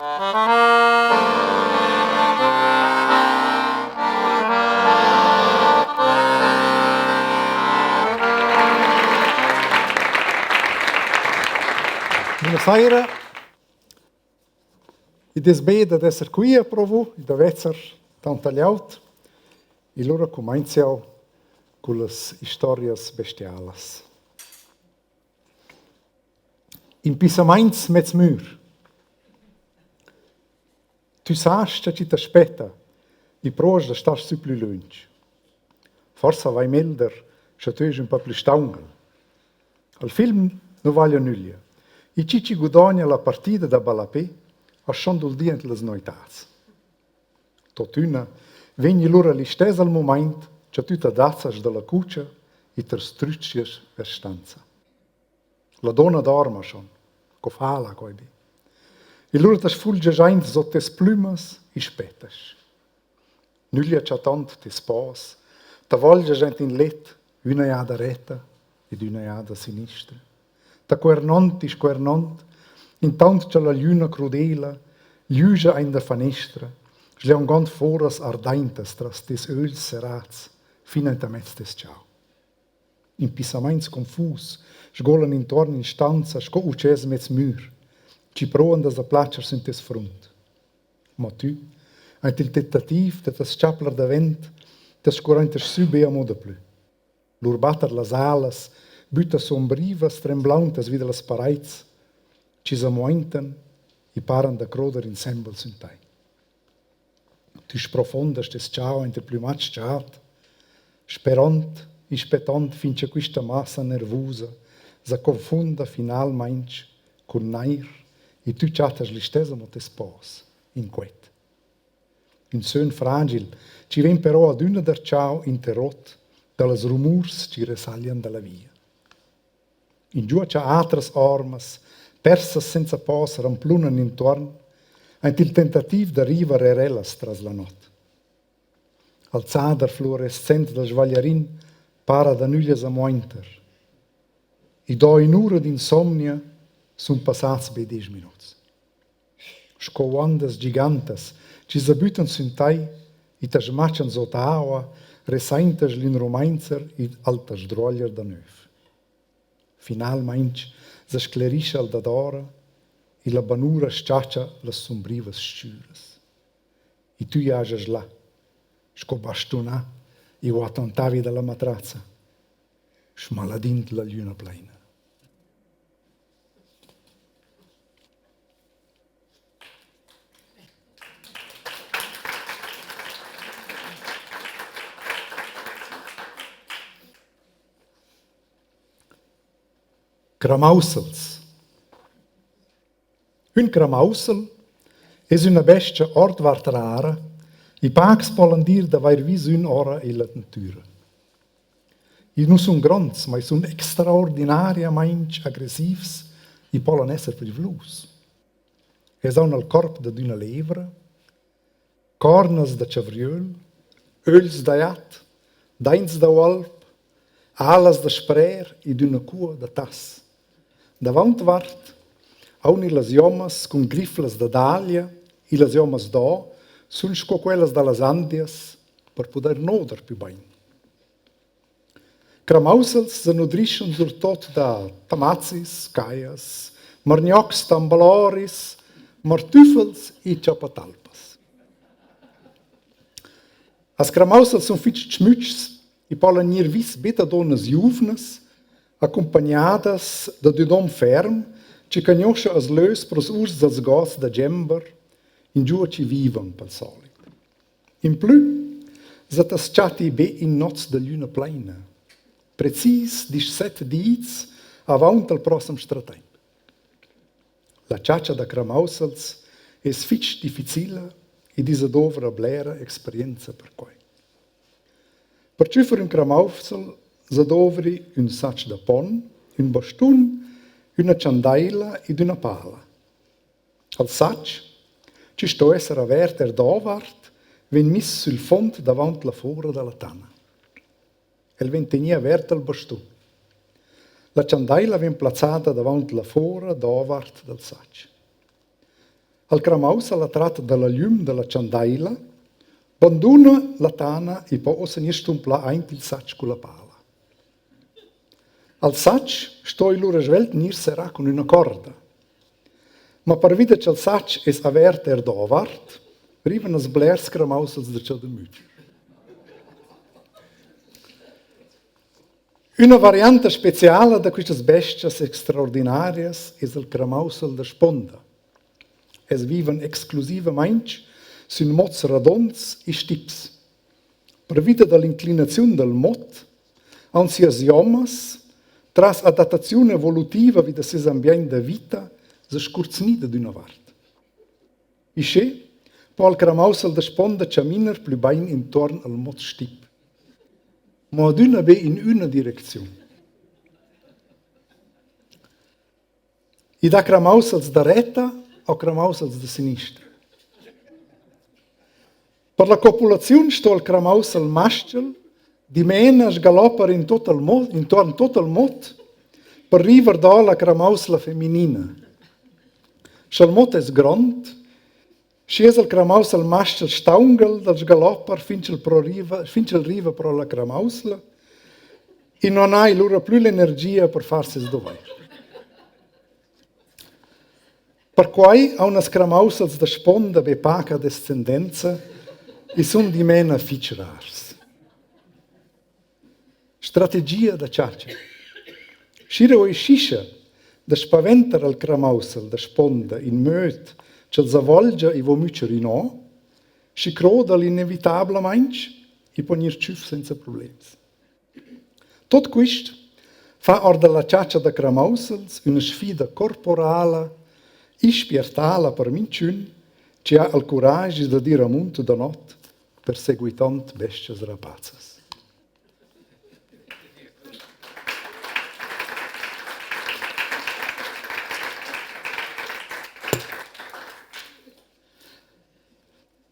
Buna saira. Id es be dad esser qui a Provo e da vezzer tanta glieud. E lura cumainz jau cullas istorias bestialas. Impissamaints mez mür. Tü sast cha chi t'aspetta e prouast da star sü plü lönch. Forsa vai melder scha tü est ün pa plü staungel. Al film nu vaglia nüglia. E chi chi gudogna la partida da ballapè ha schon dal di ant las noitats. Totüna vegni lura listess al mumaint cha tü t'adazzast da la cutscha e t'strütschias vers stanza. La donna dorma schon, co fa'la quai be? E lura ta sfulgias aint sot tes plümas e spettas. Nüglia chattond tes pos, ta volgias aint in let, üna jada retta ed üna jada sinistra. Ta cuernond e scuernond, intaunt cha la glüna crudela glüscha aint da fanestra, sliongond foras ardaintas tras tes ögls serrats fin aint amez tes chau. Impissamaints confus sgolan intuorn in stanza sco utschès mez mür, chi prouan da s'appladscher sün tes frunt. Ma tü, aint il tentativ da t'as-chaplar davent, t'as scurraintas sü be amo daplü. Lur batter las alas bütta sombrivas tremblauntas vi da las paraids chi s'amuaintan e paran da croder insembel sün tai. Tü sprofondas tes chau aint il plümatsch chat, sperond e spettond fin cha quista massa nervusa sa confunda finalmaing cun nair e tü chattas listess amo tes pos inquiet. Ün sön fragil chi vegn però adüna darcheu interrot da las rumurs chi resaglian da la via. Ingiua cha atras ormas, persas senza pos ramplunan intuorn, aint il tentativ da rivar eir ellas tras la not. Al zader fluorescent dal svagliarin para da nüglias amuainter. I do ün'ura d'insomnia sun passats be desch minuts. Sco uondas gigantas chi sa büttan sün tai e ta smachan sot aua, resaintas l'inrumainzer ed al ta sdruoglier danöv. Finalmaing sa sclerischa'l dadora e la banura s-chatscha las sumbrivas s-chüras. E tü hajas là, sco bastunà e guattantavi da la matrazza, schmaladind la glüna plaina. Cramausels. Ün cramausel es üna bestia ordvart rara e pacs polan dir d'avair vis ün ora illa natüra. I nu sun gronds, ma i sun extraordinariamaing agressivs e polan esser privlus. Els haun al corp dad üna levra, cornas da chavriöl, ögls da jat, daints da uolp, alas da sprer ed üna cua da tass. Davauntvart haun las jommas cun griflas da daglia e las jommas d'or sun sco quellas da las Andias per pudair noder pü bain. Cramausels sa nudrischan surtot da tamazis, cajas, margnocs, tambaloris, martüffels e tschapatalpas. As cramausels sun fich tschmütschs e polan gnir vis be da duonnas giuvnas, accumpagnadas dad ün hom ferm chi cagnuoscha als lös pros urs dals gods da dschember, ingiua chi vivan pel solit. Implü s'ha tas-chatti be in nots da glüna plaina, precis dischset dits avaunt al prossem strataimp. La chatscha da cramausels es fich difficila ed i sa dovra blera experienza per quai. Per tschüffer ün cramausel sa dovri ün sach da pon, ün bastun, üna chandaila ed üna pala. Al sach, chi sto esser avert eir davart, vegn miss sül fond davant la foura da la tanna. El vegn tegnì avert al bastun. La chandaila vegn plazzada davant la fora davart dal sach. Al cramaus alla tratta dalla glüm dalla chandaila banduna la tana e po uossa gnir stumplà aint il sach culla pala. Al sach sto lura svelt gnir serrà cun üna corda. Ma pervi da cha'l sach es avert eir davart, rivan els blers cramaus als da Chadamütsch. Üna varianta speciala da quistas bes-chas extraordinarias es il cramausel da sponda. Els vivan exclusivamaing sün mots radonds e stips. Pervida da l'inclinaziun dal mot haun sias jommas, tras adattaziun evolutiva vi da seis ambiaint da vita, s'scurznida d'üna vart. Uschè po il cramausel da sponda chaminer plü bain intuorn al mot stip. Mo adüna be in üna direcziun. I dà cramausels da retta o cramausels da sinistra. Per la copulaziun sto il cramausel mas-chel dimena sgaloppar in tuot il mot, intuorn tuot il mot per rivar da la cramausla feminina. Scha'l mot es grond, schi es il cramausel mas-chel staungel dal sgaloppar fin ch'el proriva, fin ch'el riva pro la cramausla e non ha lura plü l'energia per far seis dovair. Perquai haun las cramauslas da sponda be paca descendenza e sun dimena fich rars. Strategia da chatscha. Sch'ira reuschischa da spaventer al cramausel da sponda in möd ch'el s'avolgia e vo mütschar inò, schi croda'l inevitablamaing e po gnir tschüf senza problems. Tot quist fa our da la chatscha da cramausels üna sfida corporala e spiertala per minchün chi ha il curagi dad ir amunt da not perseguitond bes-chas rapazas.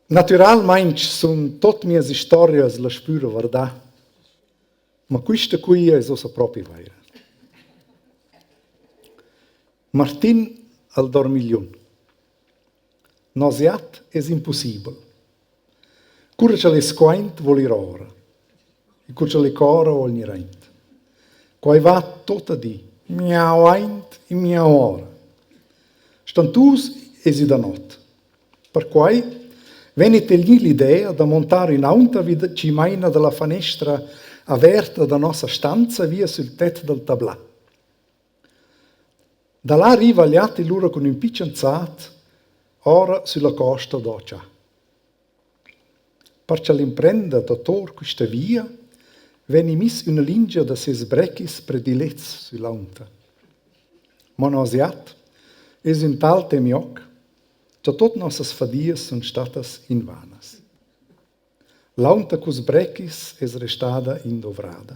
Natüralmaing sun tuot mias istorias la spüra vardà, ma quista quia es uossa propi vaira. Martin al dormigliun. Nos jat es impussibel. Cura ch'el es quaint voul ir ora e cur ch'el es cora voul gnir aint. Quai va tuot a di, miau aint e miau ora. Stantus esi da not. Perquai vegn tegnì l'idea da montar ün'aunta vi chi maina da la fanestra averta da nossa stanza via sül tet dal tablà. Da là riva Liatti lura cun ün pitschen zat ora sülla costa d'Ocha. Per cha l'imprenda da tour quista via vegni miss üna lingia da seis brechis predilets süll'aunta. Mo nos jat es ün tal temioc cha tuot nossas fadias sun stattas invanas. L'aunta culs brechis es restada indovrada.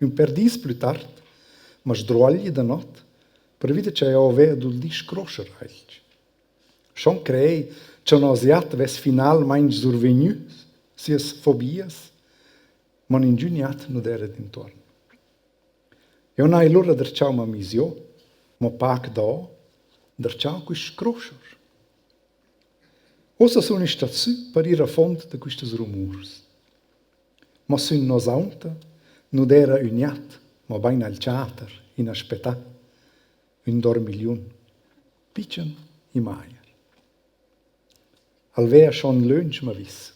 Ün pêr dis plü tard ma sdruagli da not pervi da cha eu aveva duldi scroscher alch. Schon crei cha nos jat vess finalmaing survegnü sias fobias, ma ningün jat nu d'eira d'intuorn. Eu n'hai lura darcheu ma miss giò, mo pac do, darcheu quist scroscher. Uossa suni stat sü per ir a fond da quistas rumurs. Mo sün nos'aunta nu d'eira ün jat, mobain al chater inaspettà, ün dormigliun, pitschen e majer. El vea schon lönch ma vis.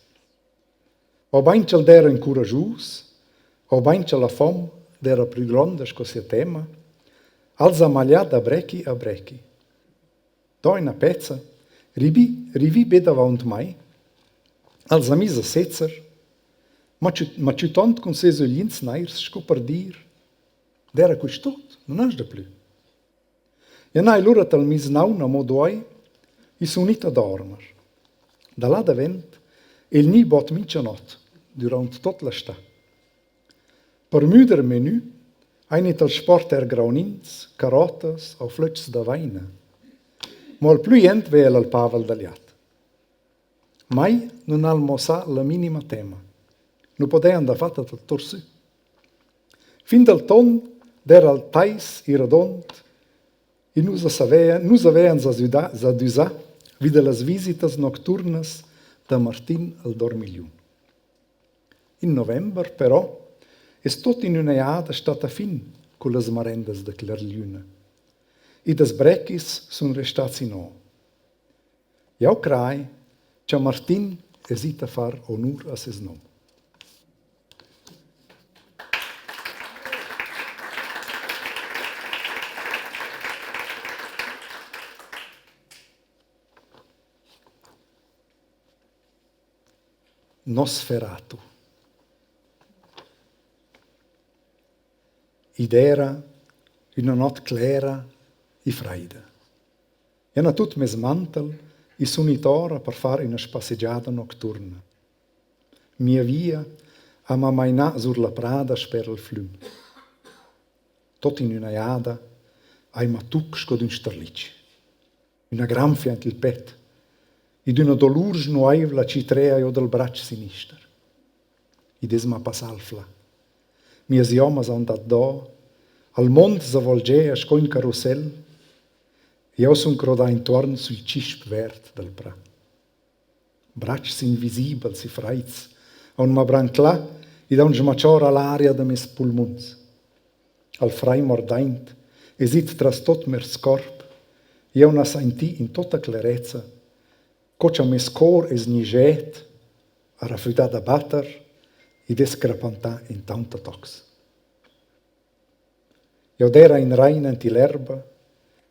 Obain ch'el d'eira ün curaschus, obain cha la fom d'eira plü gronda sco sia tema, al s'ha maglià da brechi a brechi. Do üna pezza, rivi, rivi be davaunt mai, al s'ha miss a sezzer, ma ma tschüttond cun seis öglins nairs sco per dir: D'eira quist tot, nun hast daplü. Eu n'hai lura tal miss naun amo duai e sun it a dormir. Da là davent el gnü bod mincha not dürant tuot la stà. Per müder menü hain it al sport eir graunins, carottas o flöchs d'avaina. Mo al plü jent vai'l al pavel dal jat. Mai nun ha'l muossà la minima tema. Nu podaian dafatta dal tour sü. Fin dal ton d'eira el tais e radond e nus savean, nus avean s'adüsà. vi da las visitas nocturnas da Martin al dormigliun. In november però es tuot in üna jada stat a fin cullas marendas da clerglüna. Id as breckis sun restats inò. Jau crai cha Martin es it a far onur a seis nom. Nosferatu. Id era üna not clera e fraida. Eu n'ha tut meis mantel e sun it ora per far üna spassegiada nocturna. Mia via ha m'ha mainà sur la prada sper il flüm. Tot in üna jada hai ma tuc sco d'ün starlitsch. Üna granfia ant il pet ed üna dolur snuaivla chi trea jo dal bratsch sinister. Id es ma passà al flà. Mias jommas han dat do, al mond sa volgea sco ün carussel. Eu sun crodà intuorn sül tschisp verd dal prà. Bratschs invisibels e fraids haun ma branclà ed haun smatschà ora l'aria da meis pulmuns. Al frai mordaint es it tras tuot meis corp. Eu n'ha saintì in tuotta clerezza co cha meis cor es gni get, ha rafüdà da batter ed es crapantà in taunta tocs. Eu d'eira in rain aint ill'erba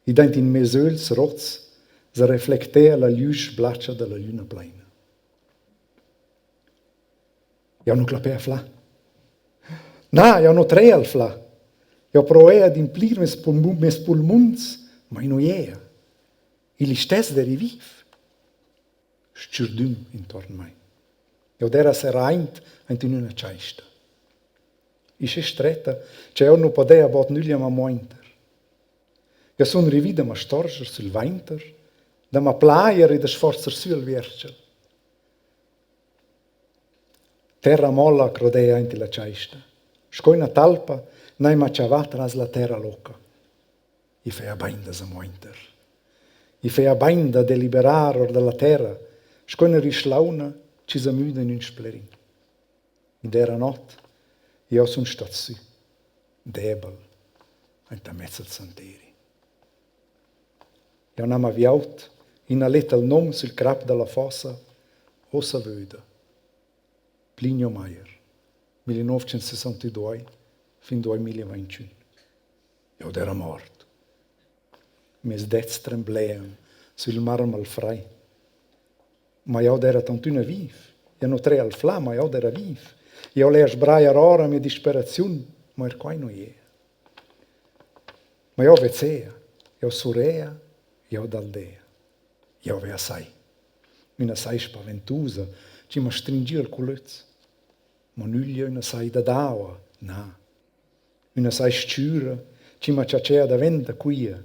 ed aint in meis ögls rots sa reflectea la glüsch blatscha da la glüna plaina. Eu nu clapè a flà. Na, eu nu trai al flà. Eu provè ad implir meis meis pulmuns, ma i nu jea. Il istess d'eira viv. Stürdüm intuorn mai. Eu d'eira serrà aint aint in üna chaista. Isch es stretta ch'eu nu podea bod nüglia ma muointer. Eu sun rivi da ma storscher sül vainter, da ma plajer e da sforzer sü al vierchel. Terra molla crodea aint illa chaista. Sco üna talpa n'hai ma chavà tras la terra locca. I fea bain da sa muointer. I fea bain da deliberar our da la terra, sco üna rischlauna chi sa müda in ün splerin. Id era not. Eu sun stat sü, debel, aint amez il santeri. Eu n'ha m'aviaut ina letta il nom sül crap da la fossa, uossa vöda. Plinio Meyer, 1962 fin 2021. Eu d'eira mort. Meis dets tremblean sül marmel frai. Ma jau d'eira tantüna viv. Eu nu trai al flà, ma jau d'eira viv. Eu lea sbrajar ora mia disperaziun, ma eir quai nu jea. Ma jau vezzea, jau surrea, jau daldea. Jau vea sai. Üna sai spaventusa chi m'ha stringì al culöz. Ma nüglia üna sai dad aua, na. Üna sai s-chüra chi m'ha chatschea davent da quia,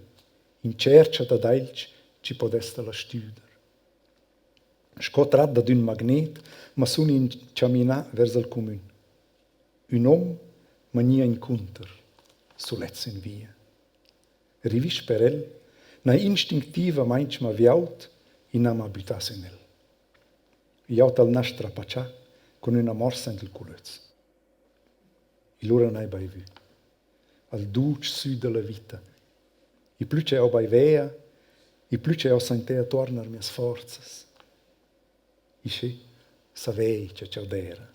in tschercha dad ailch chi podess la stüder. Sco trat dad ün magnet ma sun inchaminà vers il cumün. Ün hom ma gnia incunter, sulet sün via. Rivi sper el, n'hai instinctivamaing ma viaut e n'ha ma büttà sün el. Jau t'al n'ha strapatschà cun üna morsa aint il culöz. E lura n'hai baivü. Al dutsch sü da la vita. Il plü ch'eu baivea, il plü ch'eu saintea tuornar mias forzas. Ischi savei che ch'eu d'eira.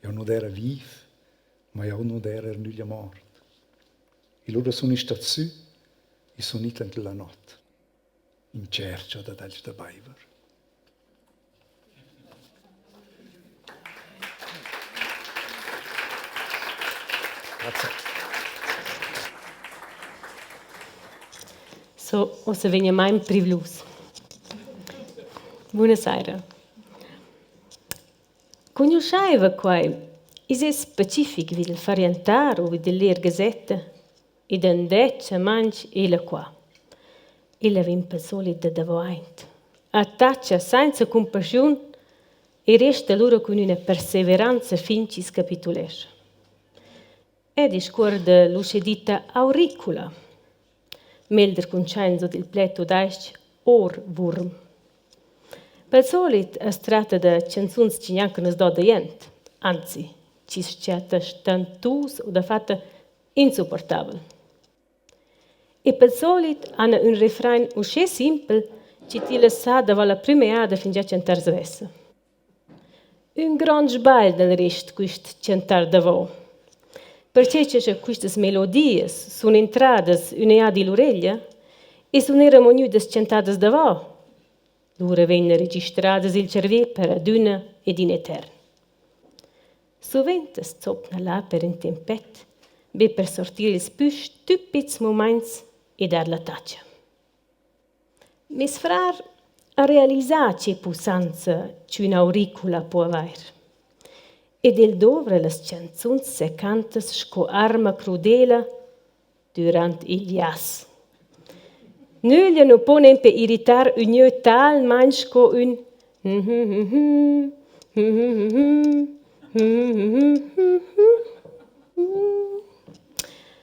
Eu nu d'eira viv, ma eu nu d'eira eir nüglia mort. E lura suni stat sü e sun it aint la not in tschercha dad els da baiver. Grazie. So, ossa vegna main privlus. Buonasera. Cugnuschaiva quai? Is es specific vid il farientar u vid il ler gazetta? Ed andetg a manch ella qua. Ella vegn pel solit da davo aint. Attacha sainza cumpaschiun e resta lura cun üna perseveranza fin chi's capitulescha. E discuorda l'uscheditta auricula. Melder cuntschaint sot il pled tudais-ch Ohrwurm. Pel solit as tratta da chanzuns chi gnanca nu's doda jent, anzi, chi's chatta stantus o dafatta insupportabel. E pel solit hana ün refrain uschè simpel chi tilla sa davo la prüma jada fingià chantar svessa. Ün grond sbagl dal rest quist chantar davo. Perche cha scha quistas melodias sun entradas üna jada ill'ureglia e sun eir amo gnüdas chantadas davo, lura vegnan registradas i'l tscharvè per adüna ed in etern. Suvent as zopna là per ün tempet, be per sortir ils plü stüpids mumaints e dar l'attacha. Meis frar ha realisà che pussanza ch'ün'auricula po avair. Ed el douvra las chanzuns seccantas sco arma crudela dürant il jass. Nüglia nu po nempe irritar ün gnieu talmaing sco ün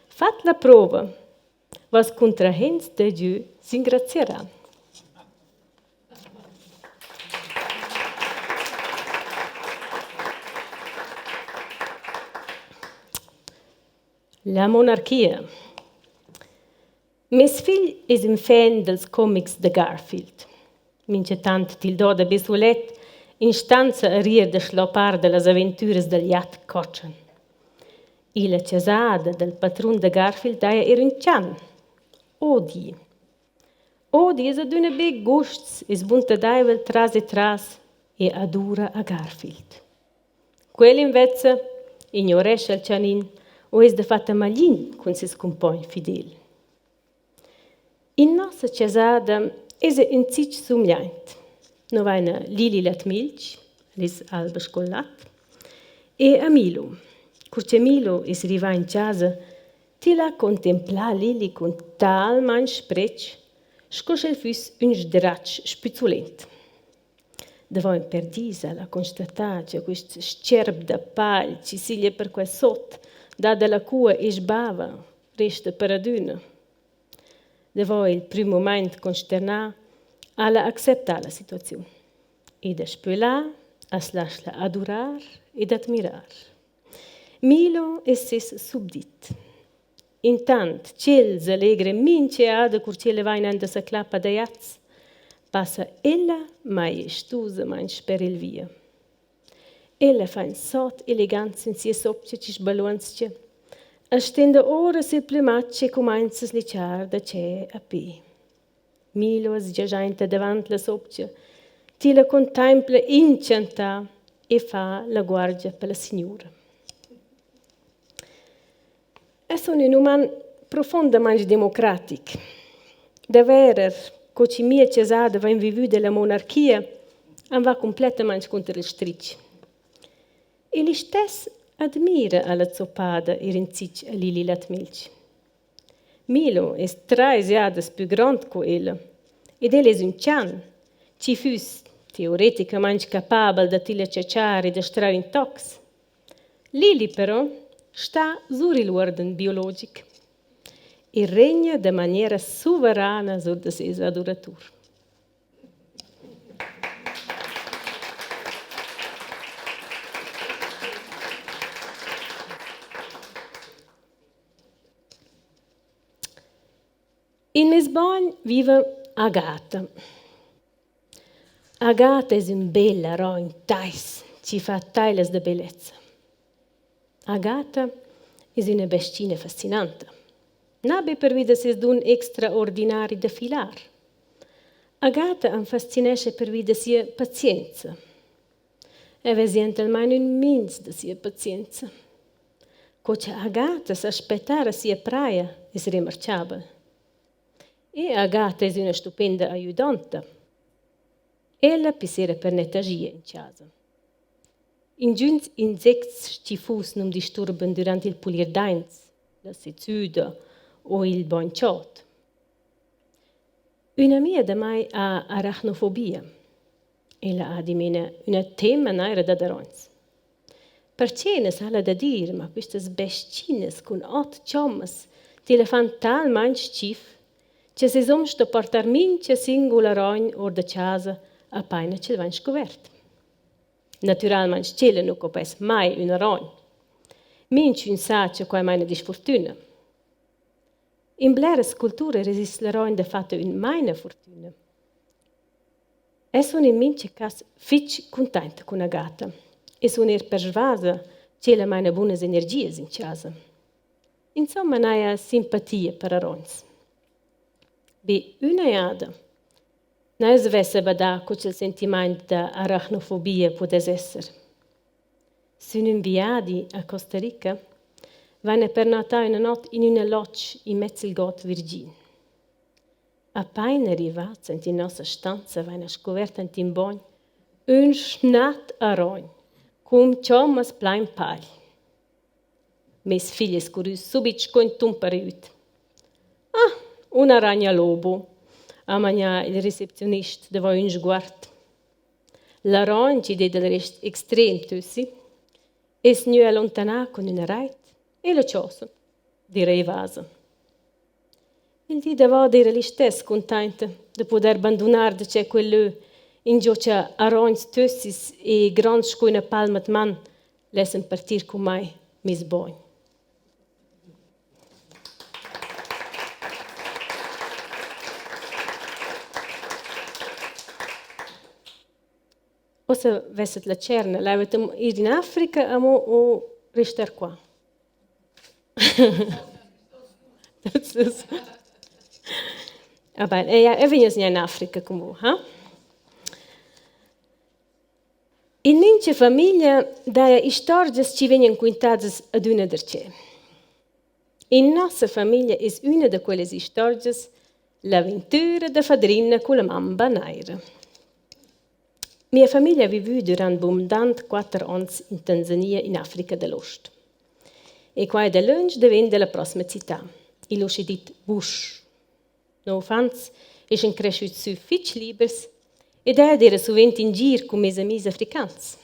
Fat la prova, voss contrahents da Dieu s'ingrazieran. La monarchia. Meis figl es ün fan dals comics da Garfield. Minchatant til doda be sulet in stanza a rier da schloppar da las aventüras dal jat cotschen. Illa chasada dal patrun da Garfield daja eir ün chan, Odi. Odi es adüna be gusts, es buntadaivel tras e tras e adura a Garfield. Quel invezza ignorescha il chanin o es dafatta malign cun seis cumpogn fidel. In nossa chasada esa ün zich sumgliaint. No vaina Lili Latmilch, l'es alba sco'l lat, e a Milo. Cur cha Milo es rivà in chasa, til ha contemplà Lili cun talmaing spredsch, sco sch'el füss ün sdratsch spüzzulent. Davo ün pêr dis ha'la constatà cha quist s-cherp da pagl chi siglia per qua sot dà da la cua e sbava resta per adüna. Davo il prüm mumaint consternà ha'la acceptà la situaziun e daspö là as lasch'la adurar ed admirar. Milo es seis subdit. Intant ch'el s'allegra mincha jada cur ch'ella vain aint da sa clappa da jats, passa ella majestusamaing sper el via. Ella fa ün sot elegant sün sia sopcha chi sbaluonzcha, as stenda ora sil plümatsch e cumainza a slichar da che a pe. Milo as giajainta davant la sopcha, tilla contaimpla inchantà e fa la guargia per la signura. Eu sun ün uman profuondamaing democratic. Da verer co chi mia chasada vain vivüda la monarchia am va cumplettamaing cunter il strich. E listess admira a la zoppada eir ün zich a Lili Latmilch. Milo es trais jadas pü grond co ella ed el es ün chan chi füss teoreticamaing capabel da tilla chatschar e da strar in tocs. Lili però sta sur il uorden biologic e regna da maniera suverana sur da seis aduratur. In meis bogn viva Agata. Agata es ün bel arogn tais chi fa tailas da bellezza. Agata es üna bes-china fascinanta. Na be pervi da seis dun extraordinari da filar. Agata am fascinescha pervi da sia pazienza. Eu vez jent almain ün minz da sia pazienza. Co cha Agata sa spettar a sia praja es remarchabel. E Agata es üna stupenda ajüdanta. Ella pissera per nettagia in chasa. Ingüns insects schiffus nu'm disturban dürant il pulir daints, la sezzüda o il bogn chod. Ün'amia da mai ha arachnofobia. Ella ha dimena üna tema naira dad arogns. Perche na s'ha'la da dir, ma quistas bes-chinas cun ot chommas tilla fan talmaing s-chif cha seis hom sto portar mincha singul arogn our da chasa apaina ch'el vain scuvert. Natüralmaing tschella nu copess mai ün arogn. Minchün sa cha quai maina disfurtüna. In bleras culturas exista l'arogn dafatta ün maina furtüna. Eu sun in mincha cas fich cuntainta cun Agata e sun eir persvasa ch'ella maina bunas energias in chasa. Insomma n'haja simpatia per arogns. Be üna jada n'haja svessa badà co cha'l sentimaint da arachnofobia pudess esser. Sün ün viadi a Costa Rica vaina pernottà üna not in üna lodge immez il god Virgin. Apaina rivats aint in nossa stanza vaina scuvert aint in bogn ün schnat arogn cun chommas plain pagl. Meis figl es currü subit sco ün tumparüt. Ah, una ragna lobo, ha manià il recepziunist davo ün sguard. L'arogn chi detta dal rest extrem tössi, es gnü allontanà cun üna rait e la chosa d'eira evasa. Il di davo d'eira listess cuntainta da pudair bandunar da tschè quel lö, ingio cha arogns tössis e gronds sco üna palma d'man lessan partir cun mai meis bogn. Uossa vessat la tscherna, laivat ir in Africa amo o restar qua? Ah bain, eu vegn in Africa cun vus, ha? In mincha famiglia daja istorgias chi vegnan quintadas adüna darcheu. In nossa famiglia es üna da quellas istorgias l'aventüra da Fadrina culla mamba naira. Mia famiglia ha vivü dürant bundant quatter ons in Tansania in Africa da l'Ost. E quai dalöntsch davent da la prosma cità, il uschedit Bush. No uffants eschan creschüts sü fich libers ed eu d'eira suvent in gir cun meis amis africans.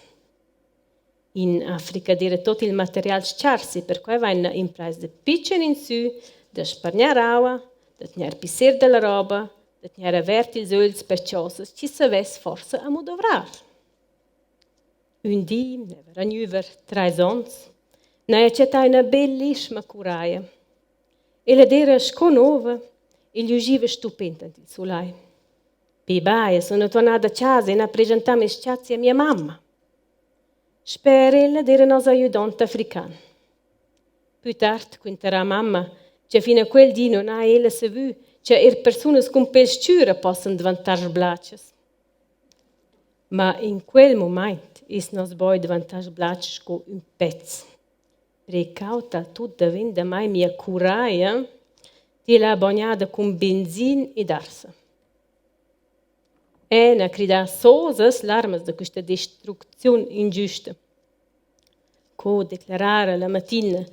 In Africa d'eira tuot il material s-chars e perquai vaina imprais da pitschen insü da spargnar aua, da tgnair pisser da la roba, da tgnair avert ils ögls per chosas chi savess forsa amo dovrar. Ün di, nevera gnüver trais ons, n'haja chattà üna bellischma curaja. Ella d'eira sco nouva e glüschiva stupend ant il sulai. Be bain, sun tuornada a chasa e n'ha preschantà meis chazzi a mia mamma. Sper ella d'eira nos ajüdont african. Plü tard quintarà mamma cha fin a quel di nun ha ella savü cha eir persunas cun pel s-chüra possan dvantar sblatschas. Ma in quel mumaint es nos boi dvantà sblatsch sco ün pez. Precaut dal tut davent da mai mia curaja, til ha bagnada cun benzin ed arsa. Eu n'ha cridà sosas larmas da quista destrucziun ingüsta. Co declarar la mattina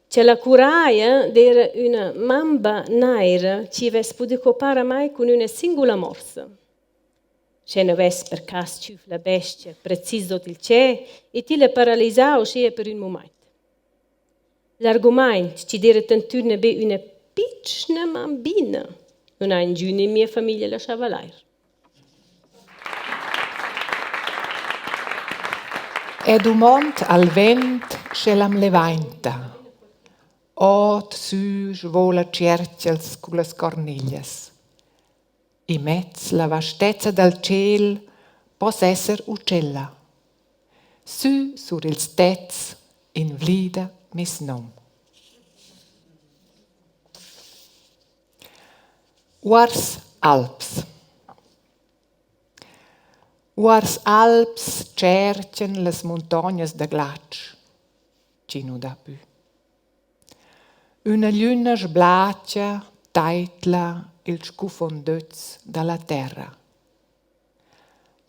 cha la curaja d'eira üna mamba naira chi vess pudü coppar a mai cun üna singula morsa. Sch'eu nu vess per cas tschüf la bestia precis sot il tschè e tilla paralisà uschea per ün mumaint. L'argumaint chi d'eira tantüna be üna pitschna mambina nun ha ingün in mia famiglia laschà valair. Eu dumond al vent sch'el am levainta. Ot sü svoula tscherchels cullas corniglias. Immez la vastezza dal tschêl poss esser utschella. Sü sur ils tets invlida meis nom. Uors alps Uors alps tscherchan las muntognas da glatsch chi nu dà pü. Üna glüna sblacha taidla ils scuffondöts da la terra.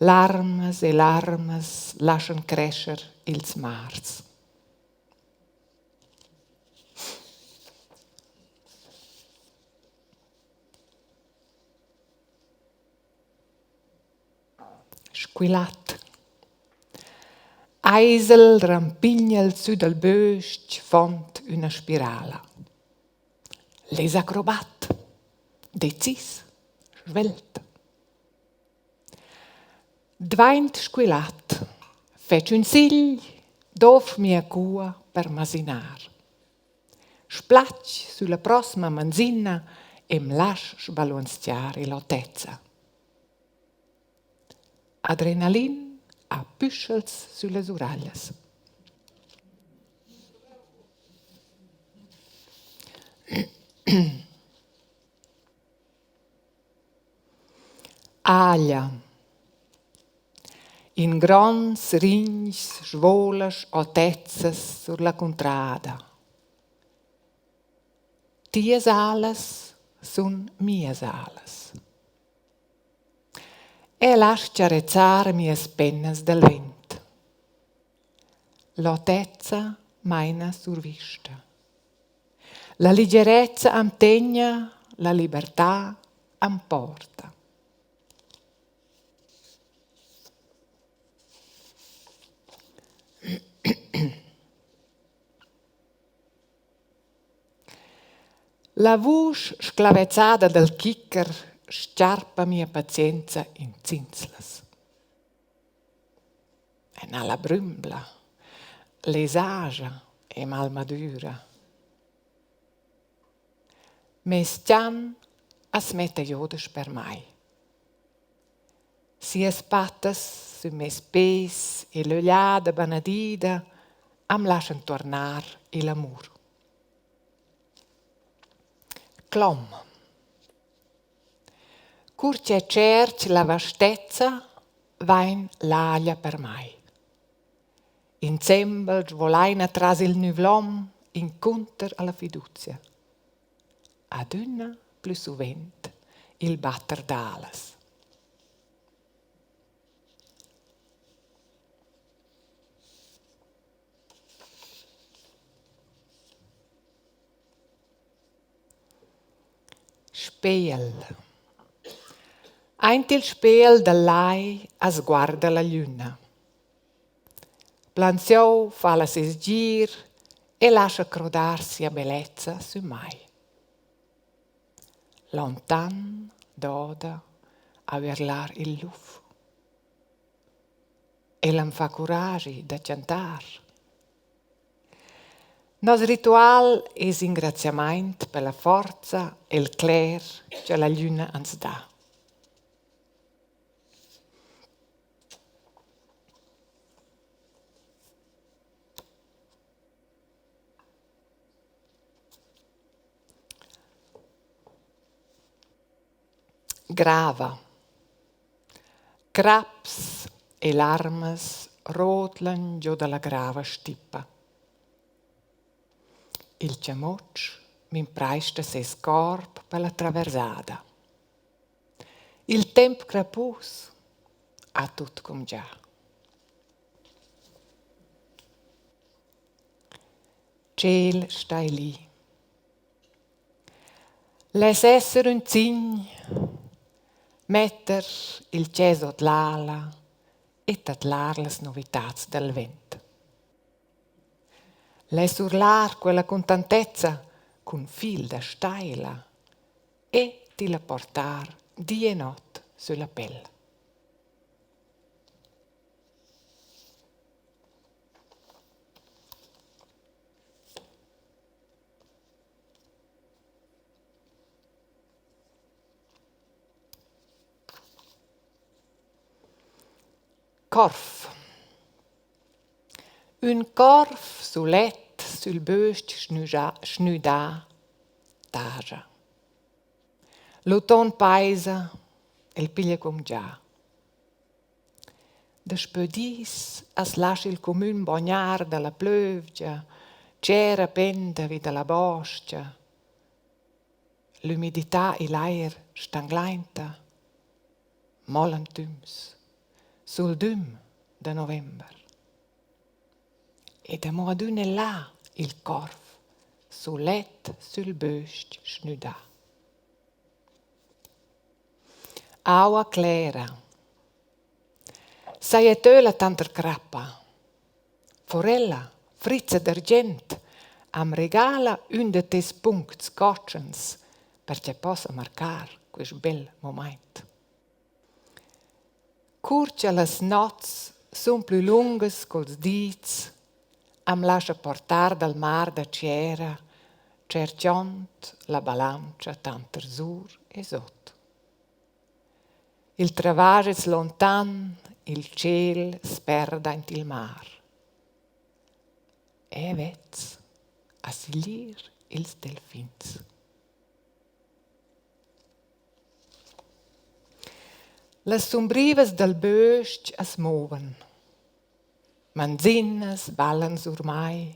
Larmas e larmas laschan crescher ils mars. Squilat. Eisel rampigna'l sü dal bös-ch fond üna spirala. L'es acrobat, decis, svelt. Dvaint squilat, fetsch ün sigl, dovr mia cua per masinar. Splatsch sülla prosma manzina e'm lasch sbaluonzchar ill'otezza. Adrenalin ha püschels süllas uraglias. Aglia. In gronds rintgs svolas otezzas sur la cuntrada. Tias alas sun mias alas. El lascha charezzar mias pennas dal vent. L'otezza maina survista. La ligerezza am tegna, la libertà am porta. La vusch sclavezzada dal kicker s-charpa mia pazienza in zinslas. E na la brümbla, l'esaja e malmadüra. Meis chan as metta gioda sper mai. Sias pattas sün meis peis e l'ögliada banadida am laschan tuornar ill'amur. Clom. Cur ch'eu tscherch la vastezza, vain l'aglia per mai. Insembel svolaina tras il nüvlom incunter a la fiduzia. Adüna plü suvent il batter d'alas. Spejel. Aint il spejel dal lai as guarda la glüna. Plansieu fa'la seis gir e lascha crodar sia bellezza sün mai. Lontan doda a üerlar il luf. El am fa curaschi da chantar. Nos ritual es ingraziamaint per la forza e'l cler cha la glüna ans dà. Grava. Craps e larmas rodlan giò da la grava stippa. Il chamutsch m'impraista seis corp per la traversada. Il temp crappus ha tut cumgià. Tschel stailì. Less esser ün cign, metter il chè sot l'ala e tadlar las novitats dal vent. Less urlar quella cuntantezza cun fil da staila e tilla portar di e not sülla pel. Corv. Ün corv sulet sül bös-ch schnüdà taja. L'uton paisa, el piglia cumgià. Daspö dis as lascha il cumün bognar da la plövgia, tschera penda vi da la bos-cha. L'ümidità i'l ajer stanglainta, molantüms, suldüm da november. Ed amo adüna là il corv, sulet sül bös-ch schnüdà. Aua clera. Sajettöla tanter crappa. Forella, frizza d'argient, am regala ün da teis puncts cotschens per cha possa marcar quist bel mumaint. Cur cha las nots sun plü lungas co'ls dits, am lascha portar dal mar da tschiera, tscherchond la balantscha tanter sur e sot. Il travasch es lontan, il tschêl s'perda aint il mar. Eu vez a siglir ils delfins. Las sumbrivas dal bös-ch as mouvan. Manzinas ballan sur mai.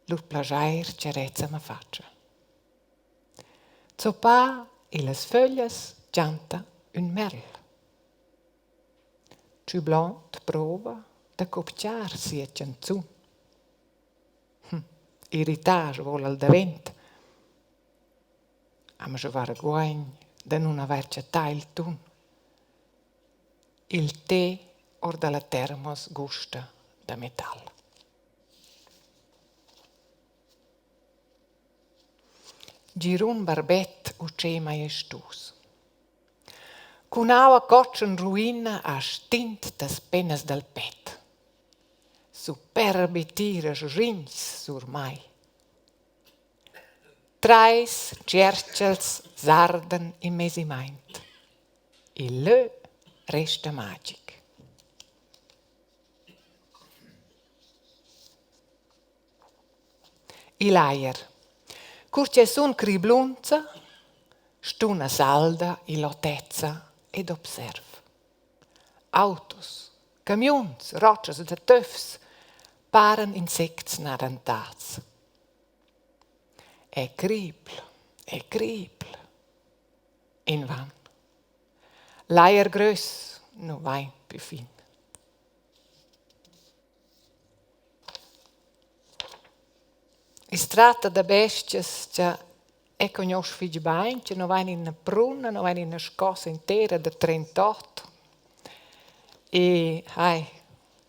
Lur plaschair charezza ma fatscha. Zoppà illas föglias gianta ün merl. Tschüblond prouva da copchar sia chanzun. Irrità svola el davent. Am varguogn da nun avair chattà il tun. Il té our da la termos gusta da metal. Girun barbet utschè majestus. Cun aua cotschen ruina ha stint tas pennas dal pet. Superbi tira rigns sur mai. Trais tscherchels s'ardan in meis imaint. Il lö resta magic. Il ajer. Cur ch'eu sun criblunza, stuna salda ill'otezza ed observ. Autos, camiuns, rotschas da töfs paran insects narantats. E cribl, e cribl. Invan. L'ajer gröss nu vain pü fin. I's tratta da bes-chas cha eu cugnuosch fich bain, cha no vain üna pruna, no vain üna scossa intera da 38. E hai,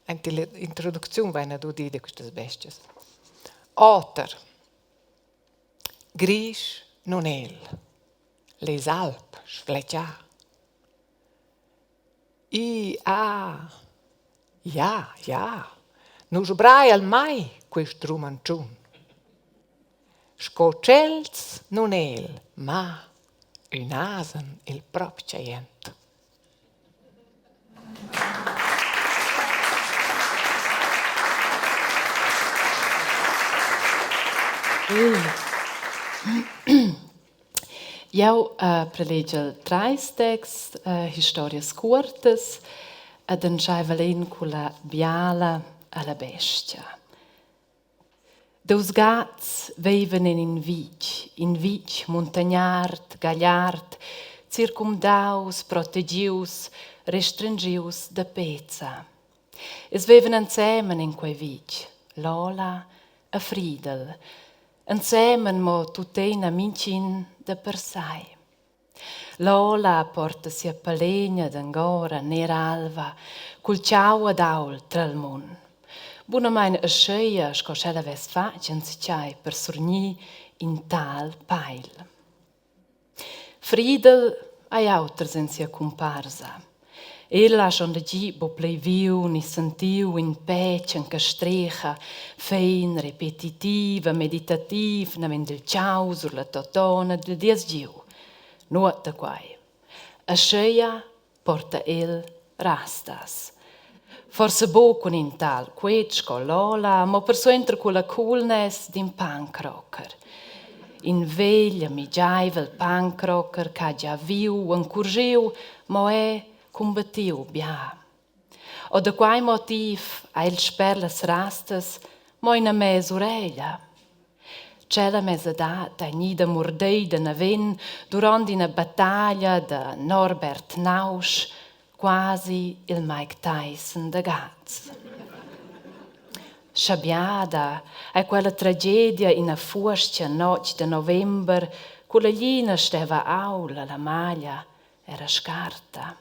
aint illa introducziun vaina dudi da quistas bes-chas. Oter. Grisch nun è'l. L'es alb, sflechà. I a Ja, ja, nu sbraja'l mai quist rumantschun. Sco tschels nun è'l, ma ün asen il propcha jent. Jau prelegel trais texts, historias cuortas ed entscheivel in culla biala alla bestia. Dus gats vevan en in vitg, in vitg muntagnard, gagliard, circumdaus, protegius, restrengius da pezza. Els vevan ensemen en quei vitg, Lola e Friedel, ensemen mo tuttina mintgin da per sai. Lola porta sia palegna d'angora ner-alva cul tgau ad ault tral mund. Bunamein aschia sco sch'ella vess fatg enzatgei per surgnir in tal peil. Friedel ei auters en sia cumparsa. El ha schon da gi buc pli viu ni sentiu in petg che streha, fein, repetitiv e meditativ naven dil tgau sur la totona dil dies giu. Nuot da quei. Ascheia porta el rastas. Forsa buc cun in tal quet sco Lola, mo persuenter culla coolness d'in punkrocker. In vegl e migiaivel punkrocker ch'ha gia viu, encurschiu, mo è cumbattiu bia. O da quei motiv ha el sper las rastas mo ina mes'ureglia. Tschella mesadad ei gnida murdeida naven duront ina battaglia da Norbert Nausch, quasi il Mike Tyson da Gaz. Schabiada ei quella tragedia ina fuostga notg da november, cu la glina steva aula, la maglia era scarta.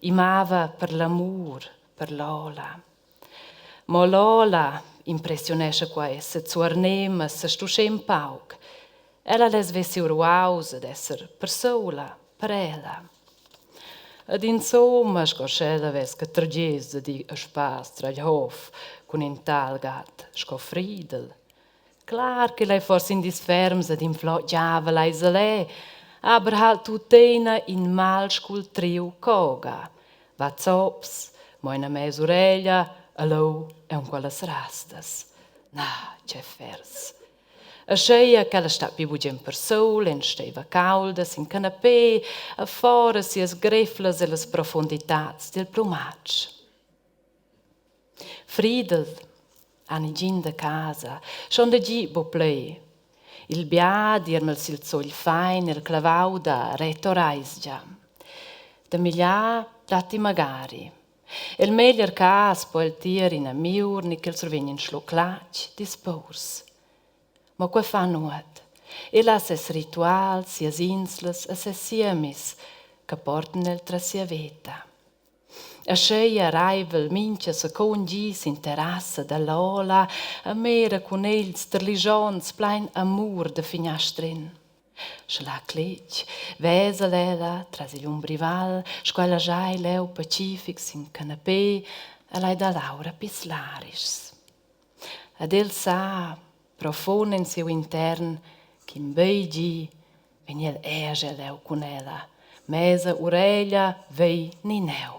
I mava per l'amur, per Lola. Mo Lola impressiunescha quai, sezuarnem e sestuschem pauc. Ella less ver siu ruaus ed esser persoula per ella. Ed insomma, sco sch'ella vess che tergess dad ir a spass tragl hof cun in tal gat sco Friedel. Clar ch'el ei forsa in dis ferms ed in flot giavel eis el è, aber halt tuttina in malscultriu coga. Va zops, mo ina mes'ureglia, e leu aunc quellas rastas. Na, tgei fers. Ascheia ch'ella stat pli bugen persul en steiva caulda sin canapé e fora sias greflas ellas profunditads dil plumatsch. Friedel ha negin da casa, schon da gi buc plei. Il bia diermel sil zugl fein el clavau da Reto Reisgia. Da migliar datti magari. El meglier cas po el tier ina miur ni ch'el survegn in schluc latg dils purs. Mo quei fa nuot. El ha ses rituals, sias inslas e ses siemis che portan el tras sia veta. Ascheia reivel mintga secund gi sin terrassa dall'Ola a mera cun egls terlischonts plein amur da finiastrin. Sche la cletg vesa ella tras igl umbrival sco ella schai leu pacific sin canapé e lai dar l'aura pils larischs. Ed el sa, profund en siu intern, ch'in bei gi vegn el era leu cun ella, mesa ureglia vei ni neu.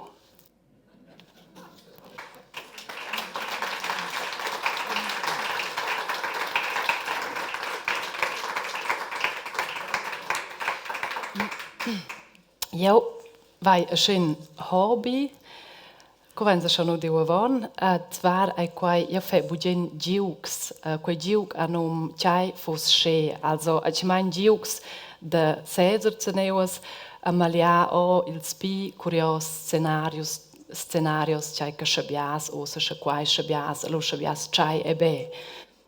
Jau vai aschin hobi, co vainsa schon udiu avon, zvar ei quai, jeu fai bugen giugs. Quei giug ha num Tgei fuss sche, also atgnamein giugs da seser zeneuas a magliar o ils pli curios scenarios scenarios tgei che schabias ussa sche quai schabias lu schabias tschei e be.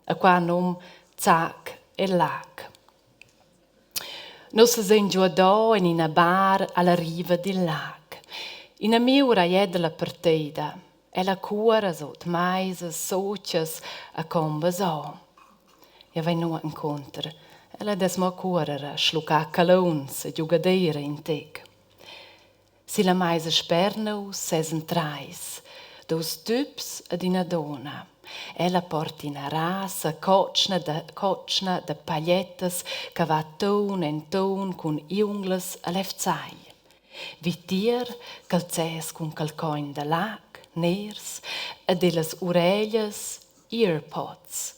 E qua num zac e lac. Nus sesein giuadò en ina bar alla riva dil lag. Ina miur ei era la parteida. Ella cuora sut meisas, sutgas e combas o. Jeu vegn nua encunter. Ella dess mo cuorer a schluccar caluns e giugadeira in tec. Silla meisa sper nus sesen treis, dus tüps ed ina dunna. Ella porta ina rasa cotschna da cotschna da pagliettas che va tun en tun cun iunglas e lefzai. Vitier calzers cun calcogn da lac ners ed ellas ureglias earpods.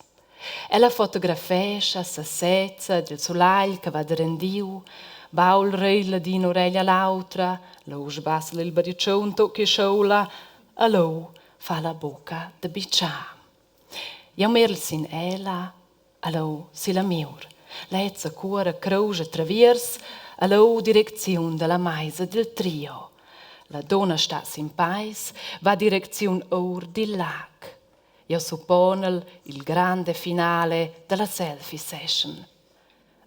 Ella fotografescha sesezza ed il sulegl che va da rendiu, baul reila d'ina ureglia a l'autra, leu sbassa il barischun tut che schoula e leu fa la bucca da bitschar. Jeu mirel sin ella e leu silla miur. Lezza cuora crousch traviers e leu direcziun dalla meisa dil trio. La dunna stat sin peis, va direcziun our dil lag. Jeu supponel il grande finale dalla selfie session.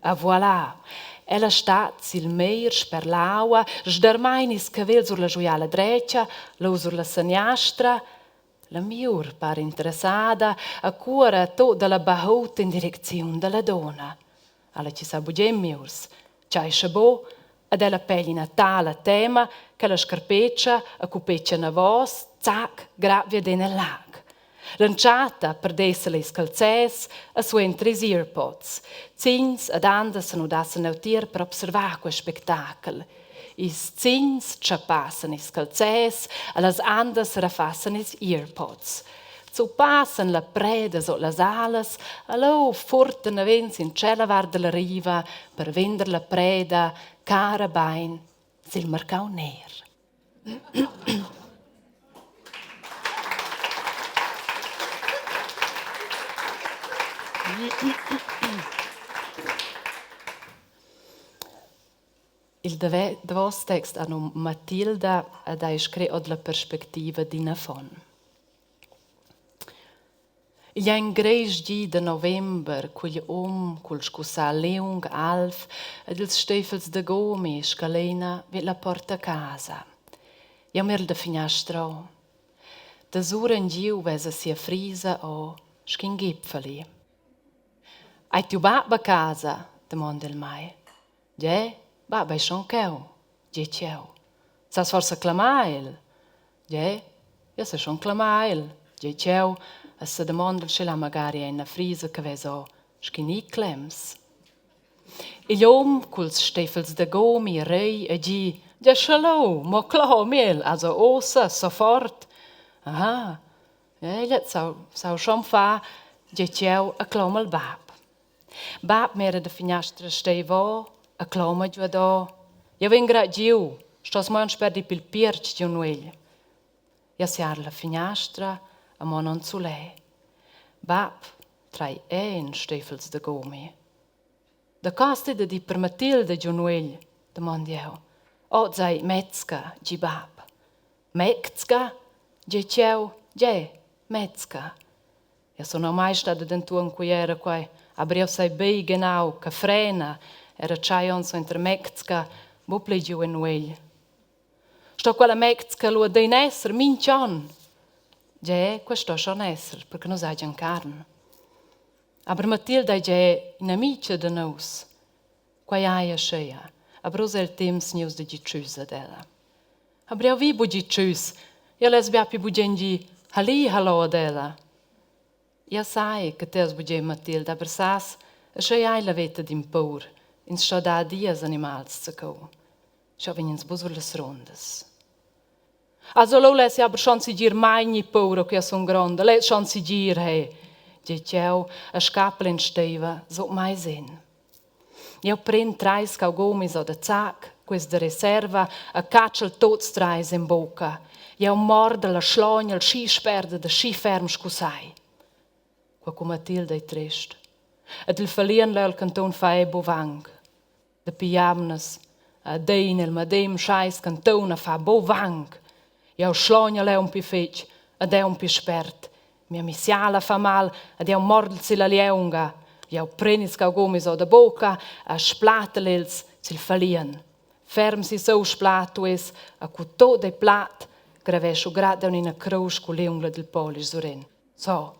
E voilà, ella stat sil meir sper l'aua, sdermein ils cavels sur la schuiala dretga, leu sur la seniastra. La miur para interessada e cuora tut dalla bahuta in direcziun dalla donna. Alla chi sa bugen miurs, tgei sche buc, ed ella peglia ina tala tema ch'ella scarpetscha e cupetscha anavos, zac, grad viaden el lag. L'entschatta perdess ella ils calzers e suenter ils earpods. Zigns ed andas senudassen neutier per observar quei spectacel. Ils zigns tschappassen ils calzers e las andas refassan ils earpods. Zuppassen la preda sut las alas e leu furtan naven sin tschella vart dalla riva per vender la preda cara bein sil marcau ner. Il davos text ha num Matilda ed ei scret ord la perspectiva d'in affon. Igl ei in gresch di da november cugl um cul scussal liung alv ed ils steffels da gummi scaleina vid la porta casa. Jeu mirel da finiastra o. Da surengiu vesa sia frisa o sc'in gipfeli. Ei tiu bab a casa? damonda el mei. Gie, bab ei schon cheu, di jeu. Sas forsa clamar el? Gie, jeu sai schon clamar el. Gie ch'jeu e sedamondel sch'el ha magari ina frisa che vesa ora sc'in iclems. Igl um culs steffels da gomi rei e gi: «Gie sche lu, mo clomi el, also ussa, sofort!» Aha, gliez sau schon far, gie ch'jeu e cloma il bab. Bab mira da finiastra steiva e cloma giuadò: «Jeu vegn grad giu, stos mo aunc sper dir pil piertg giu nuegl.» Jeu siarl la finiastra e mon on sulè. Bab trai en steffels da gomi. Da co has ti da dir per Matilda giu nuegl? damond jeu. Oz ei mezca, gi bab. Mezca? Gi jeu. Gie, mezca. Jeu sun ormai stada dentuorn Cuera quei, aber jeu sai bein genau che frena era tschei onns suenter mezca buc pli giu en nuegl. Sto quella mezca lu adina esser mintg'onn? Gie, quei sto schon esser, perche nus hagian carn. Aber Matilda ei gie in'amitga da nus. Quei ei aschia. Aber uss ei il temps gnius da dir tschüss ad ella. Aber jeu vi buc dir tschüss. Jeu less bia pli bugen dir halli hallo ad ella. Jeu sai che ti has bugen Matilda, aber sas, aschia ei la veta d'in pur. Ins sto dar adia als animals zacu. Sch'jeu vegn ins buc sur las rundas. Also leu less jeu aber schon segir mai gnir paura che jeu sun gronda, less schon segir, hey, di jeu e scapel en steiva sut mei sin. Jeu pren treis caugomis or da sac, quels da reserva, e catschel tuts treis en bucca. Jeu mordel e schlognel schi spert ed aschi ferm sco sai. Qua cu Matilda ei trest. Ed il falien leu al cantun fa ei buc vanc. Dapi jamnas adina il medem schais cantun a fa buc vanc. Jeu schlognel aunc pli fetg ed aunc pli spert. Mia missiala fa mal ed jeu mordel silla lieunga. Jeu pren ils caugomis or da bucca e splatel els sil falien. Ferm sissu splatu es e cu tut ei plat, gravescho grad aunc ina crusch cull liungla dil polisch suren. So.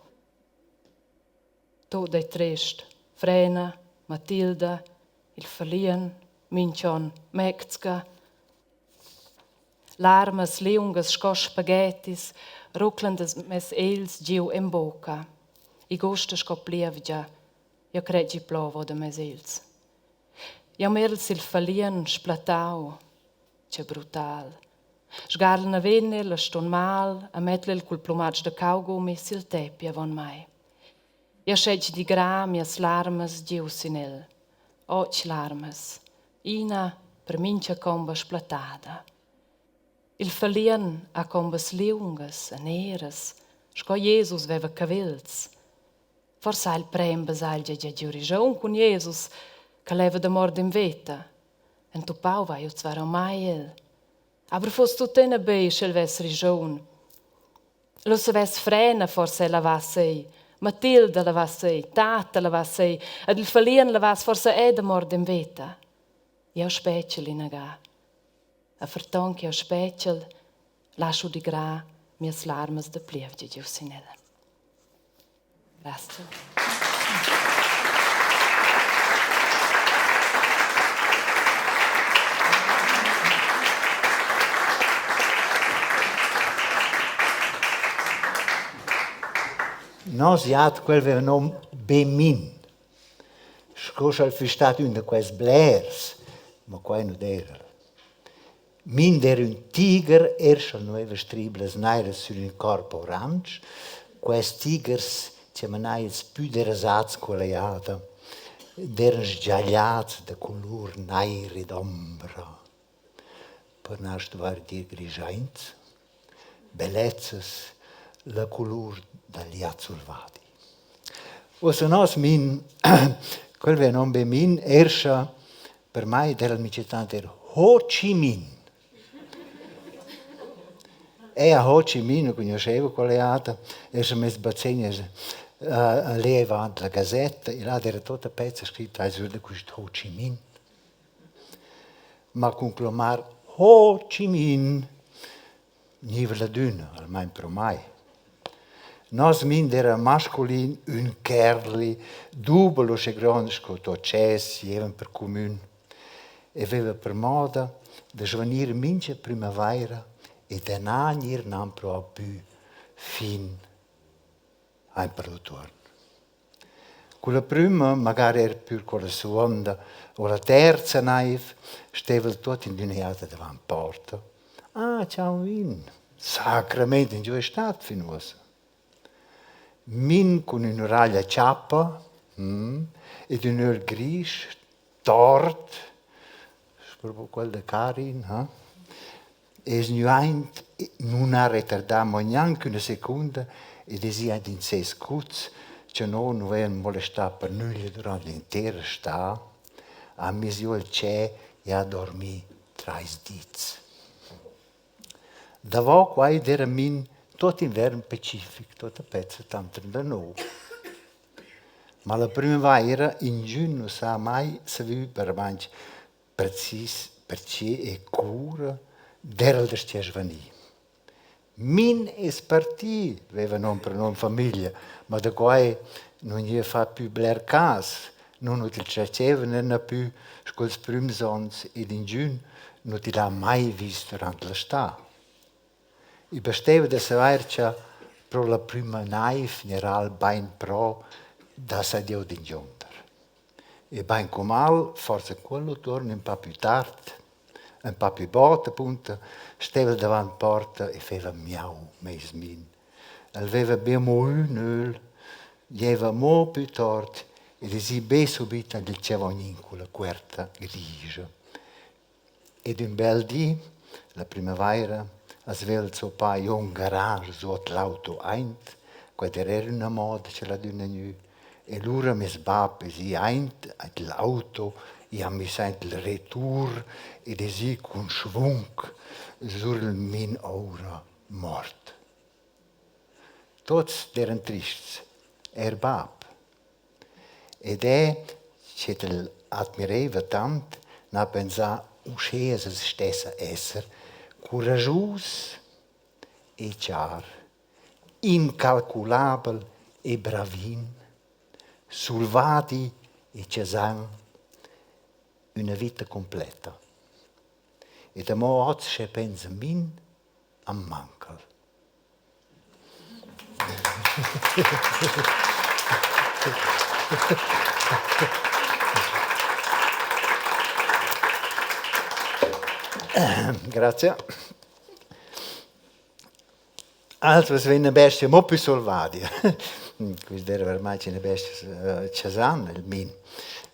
Tut ei trest. Frena, Matilda, il falien, mintg'onn mezca. Larmas liungas sco spaghettis ruclan da mes egls giu en bucca. I gusta sco plievgia. Jeu crei ch'i plova da mes egls. Jeu mirel sil falien splattau. Tgei brutal. Sgarl naven el e stun mal e mettel el cul plumatsch da caugummi sil tepi avon mei. Jeu schetg digrar mias larmas giu sin el. Otg larmas. Ina per mintga comba splattada. Il falien ha combas liungas e neras, sco Jesus veva cavels. Forsa ha il prem baselgia gia giu rigiun cun Jesus, che leva da mort in veta. Entupau vai jeu zvar mai el. Aber fuss tuttina bei, sch'el vess rigiun. Lu savess Frena forsa lavass ei, Matilda lavass ei, tata lavass ei ed il falien lavass forsa era da mort en veta. Jeu spetgel ina ga. E ferton ch'jeu spetgel, lascho digrar mias larmas da plievgia giu sin ella. Grazie. Nos jat quel veva nom Bemin. Sco sch'el füss stat ün da quels blers, ma quai nu d'eira el. Min d'eira ün tigher, eir sch'el nu aveva striblas nairas sün ün corp orandsch. Quels tighers chi manai ils pü derasats quella jada, d'eiran sgiagliats da culur nair ed ombra. Per na stuvair dir grischaints, bellezzas, la culur dal jat sulvadi. Uossa nos min, quel vegn nom be min, eir scha Per mai d'eira il minchatant eir Ho Chi Minh. Eir a Ho Chi Minh nu cugnuoscheva quella jada, e scha meis bazegner leva ant la gazetta e là d'eira tuotta pezza scrit sur da quist Ho Chi Minh. Ma cun clomar Ho Chi Minh gniva l'adüna, almain pro mai. Nos mind era masculin, ün kerli, dubel uschè grond sco tuot tschess gievan per cumün e veva per moda. da svanir mincha prümavaira e da na gnir nanpro pü fin aint per l'utuon. Culla prüma, magari eir pür culla seguonda o la terza naiv, steva'l tuot in d'üna jada davant porta. Ah, ciao Min, sacramaint ingio es stat fin uossa? Min cun ün'uraglia chappa ed ün ögl grisch, tort, propo quel da Karin, ha, es gnü aint, nun ha retardà amo gnanc üna secunda ed es i aint in seis cuz cha no nu vaivan molestà per nüglia durant l'intera stà, ha miss giò il tschè e ha dormi trais dits. Davo quai d'eira min tuot inviern pacific, tuotta pezza tanter da no. Ma la prümavaira ingün nu s'ha mai savü veramaing precis perche e cura d'eira'l da svanir. Min es parti, vaiva nom per nom famiglia, ma da quai nun gniva fat pü bler cas, nun til tscherchaivan na pü sco ils prüms ons ed ingün nu til ha mai vis durant la stà. I basteva da savair cha pro la prüma naiv gnarà'l bain pro da sa Dieu d'ingionder. E baincomal, forsa quel utuorn ün pa pü tard, ün pa pü bod apunta, steva el davant porta e feva miau meis min. El veva be amo ün ögl, giaiva amo pü tard ed es i be subit aint il chavagnin culla cuerta grigia. Ed ün bel di, la prümavaira, as vaiva zoppà giò ün garage suot l'auto aint, quai d'eira üna moda cha l'ha adüna gnü. E lura meis bap es i aint aint l'auto, i ha miss aint il retour ed es i cun schvung sur il min oura mort. Tuots d'eiran trists, eir bap. Ed eu, ch'el admiraiva tant, n'ha pensà uschè es el stess a esser curaschus e char, incalculabel e bravin, sulvadi e chasan, üna vita cumpletta. Ed amo hoz sche pens a min, am manca'l. Grazie. Altras vegn üna bestia mo pü sulvadia. Quist era veramaing üna bestia chasana, il min,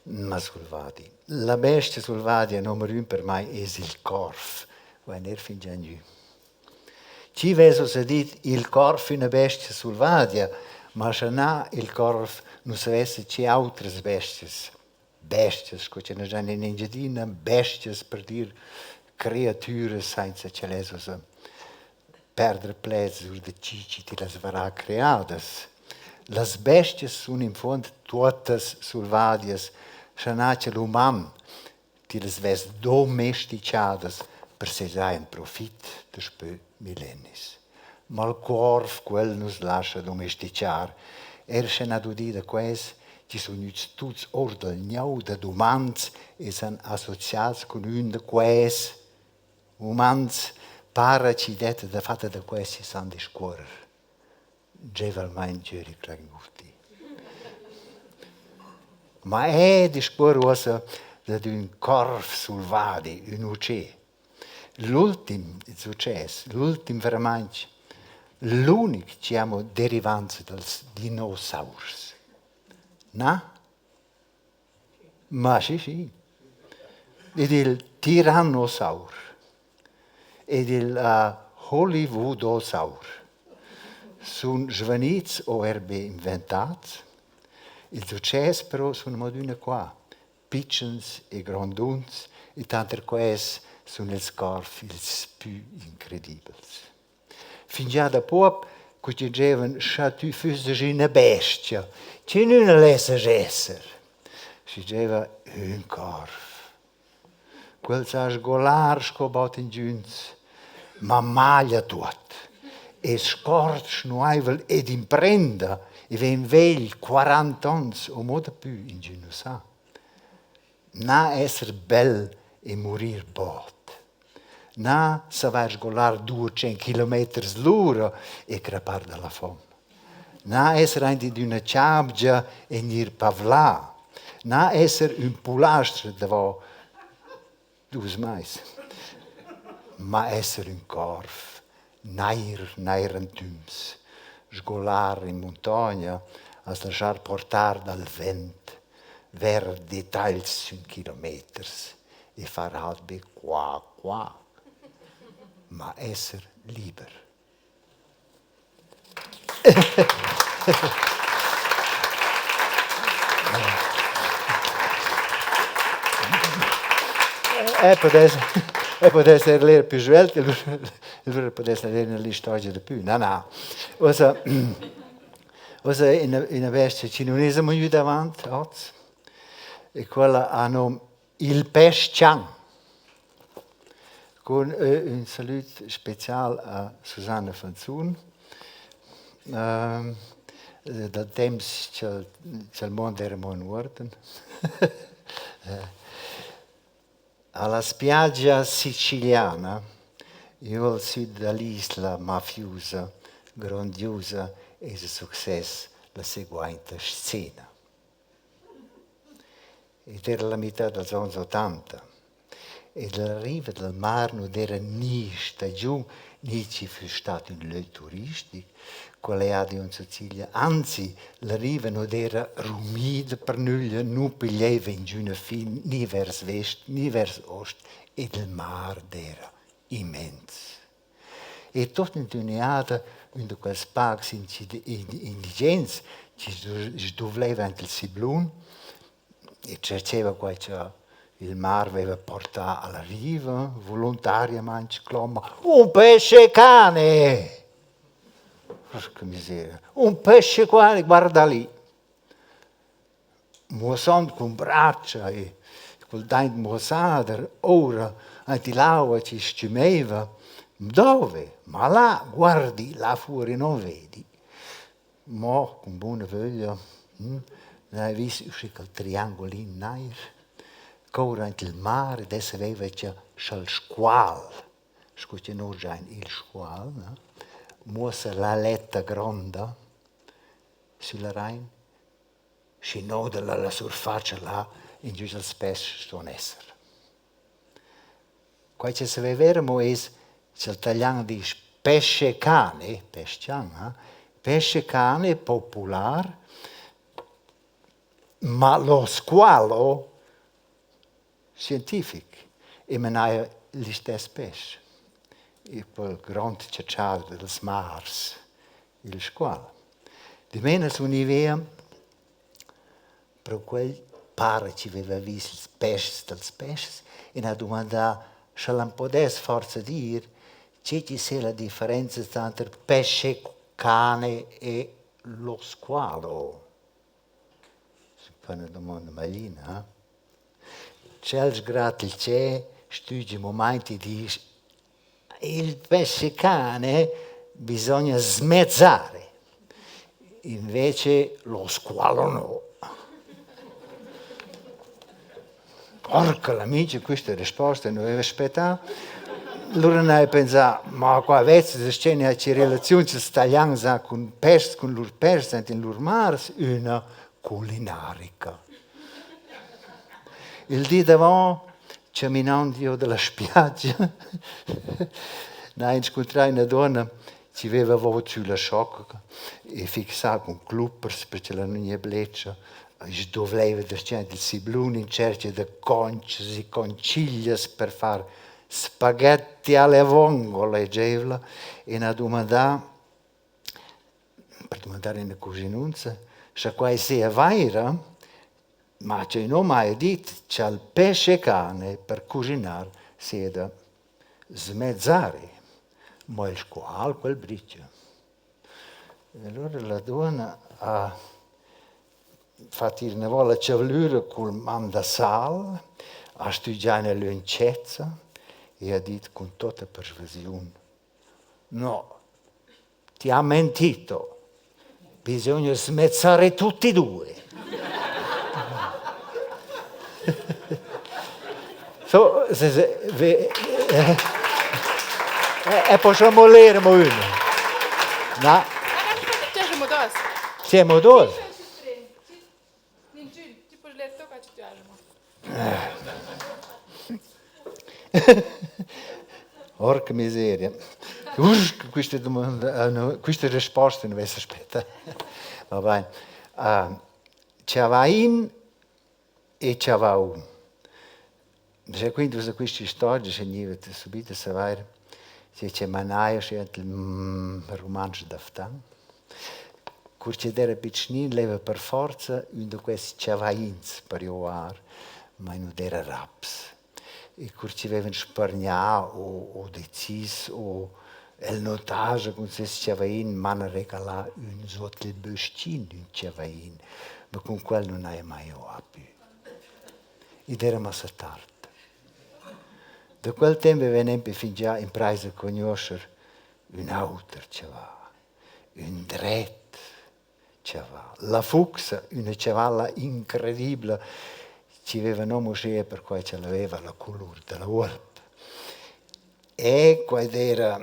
ma sulvadi. La bestia sulvadia nomer ün per mai es il corv, vain eir fingià gnü. Chi vess ussa dit il corv üna bestia sulvadia, ma scha na il corv nu savess che autras bestias, bestias sco cha nus giain in Engiadina, bestias per dir creatüras sainza cha less ussa perder pleds sur da chi chi tillas varà creadas. Las bestias sun in fuond tuottas sulvadias, scha na cha l'uman tillas vess domestichadas per seis agen profit daspö millennis. Ma il corv, quel nu's lascha domestichar. Eir scha n'ha dudi da quels chi sun gnüts tuots our dal gnieu dad umans e s'han associats cun ün da quels umans, para chi detta dafatta da quels chi san discuorrer. Giaiva Gieri Klainguti. Ma eu discuor uossa dad ün corv sulvadi, ün utschè. L'ultim success, l'ultim veramaing, l'unic chi amo derivanza dals dinosaurs. Na? Ma schi, schi. Ed il tirannosaur ed il hollywoodosaur sun svanits o eir be inventats. Ils utschès però sun amo adüna qua, pitschens e gronduns e tanter quels sun ils corvs ils pü incredibels. Fingià da puob cu chi dschevan scha tü füssast üna bestia, chenüna lessast esser? Schi dscheva ün corv. Quel sa sgolar sco bod ingüns, ma maglia tuot es scort, schnuaivel ed imprenda e vain vegl quarant'ons o mo dapü, ingün nu sa. Na esser bel e murir bod. Na savair sgolar 200 kilometers l'ura e crapar da la fom. Na esser aint in üna chabgia e gnir pavlà. Na esser ün pulastr davo dus mais. Ma esser ün corv, nair, nairantüms, sgolar in muntogna, as laschar portar dal vent, ver detagls sün kilometers e far halt be qua, qua. Ma esser liber. E pudess e pudess eir ler pü svelt, alura pudess ler üna l'istorgia dapü. Na, na. Uossa uossa üna üna bestia chi nun es amo gnüda avant hoz e quella ha nom Il pesch-chan. Cun ün salüd special a Susanna Fanzun. Dal temps cha'l cha'l muond era amo in uorden. Alla spiaggia siciliana, giò al süd da l'isla mafiusa grondiusa esa success la seguainta scena. Ed era la mità dals ons ottanta. Ed la riva dal mar nu d'eira ni stagiun ni chi füss stat ün lö turistic, quella jada in Sicilia. Anzi, la riva nu d'eira rumida per nüglia, nu pigliaiva ingüna fin ni vers vest ni vers ost ed il mar d'eira immens. E tuot in d'üna jada ün da quels pacs indigens chi sduvlaiva aint il siblun e tscherchaiva quai cha il mar vaiva portà a la riva voluntariamaing cloma: «Un pesce cane!» Porca miseria, un pesce cane, guarda lì! Muossond cun bratscha e cul daint muossader oura aint ill'aua chi s-chümaiva. Dove? Ma là, guardi, là fuori non vedi. Mo cun buna vöglia n'haja vis usché quel triangulin nair coura aint il mar ed essa vaiva cha scha'l squal, sco cha nus giain il squal, muossa l'aletta gronda sülla rain, schi noda la surfatscha là ingio cha'ls peschs ston esser. Quai cha saveva eir amo es cha'l talian disch pesce cane, pesch-chan, ha, pesce cane popular, ma lo squalo scientific e manaja listess pesch, il quel grond chatschader dals mars, il squal. Dimena sun i via pro quel para chi vaiva vis ils peschs dals peschs e n'ha dumandà sch'el am pudess forsa dir che chi sia la differenza tanter pesce cane e lo squalo. Fa üna dumonda maglina, ha? Tschel sgrat il tschè, stüdgia ün mumaint e disch: Il pesce cane bisogna smezzare, invece lo squalo no. Porca la mincha, quista resposta nu vaiva spettà. Lura n'haja pensà, ma qua vezza da scena che relaziun cha'ls talians han cun peschs, cun lur peschs aint in lur mars, üna culinarica. Il di davant, chaminand giò da la spiaggia, n'haja inscuntrà üna duonna chi veva vot sü la schocca e fixà cun cluppers perche la nun gnia bletscha. I's dovlaiva darcheu il siblun in tschercha da conchas e conchiglias per far spaghetti alle vongole, dschev'la e n'ha dumandà per dumandar üna cuschinunza, scha quai sia vaira, ma cha ün hom haja dit cha'l pesce cane per cuschinar sia da smezzare, mo il squal quel bricha. E alura la duonna ha fat ir inavo la chavlüra cul man da sal, ha stüdgià üna lönchezza e ha dit cun tuotta persvasiun: No, ti ha mentito, bisogna smezzare tutti e due. So, se, se, ve, eh. E possiamo ler mo üna. Na. Siamo duos. Porca miseria. Usch, quista domanda, no, quista risposta non avesse aspettà. Va bain. Uh, Chavain e chavau. Sche quindi ussa quista istorgia sche gniva subit a savair che che manaja sche il rumantsch da Ftan. Cur che era pitschnin leva per forza ün da quests chavains per joar, ma nu d'eira raps. E cur chi vevan spargnà o, o decis o el notaja cun seis chavain m'han regalà ün suot il bös-chin ün chavain, ma cun quel nun haja mai joà pü. Id era massa tard. Da quel temp veva nempe fingià imprais a cugnuoscher ün auter chavà, ün dret chavà. La fucsa, üna chavalla incredibla chi veva nom uschea perquai ch'ella aveva la culur da la uolp. E quai d'eira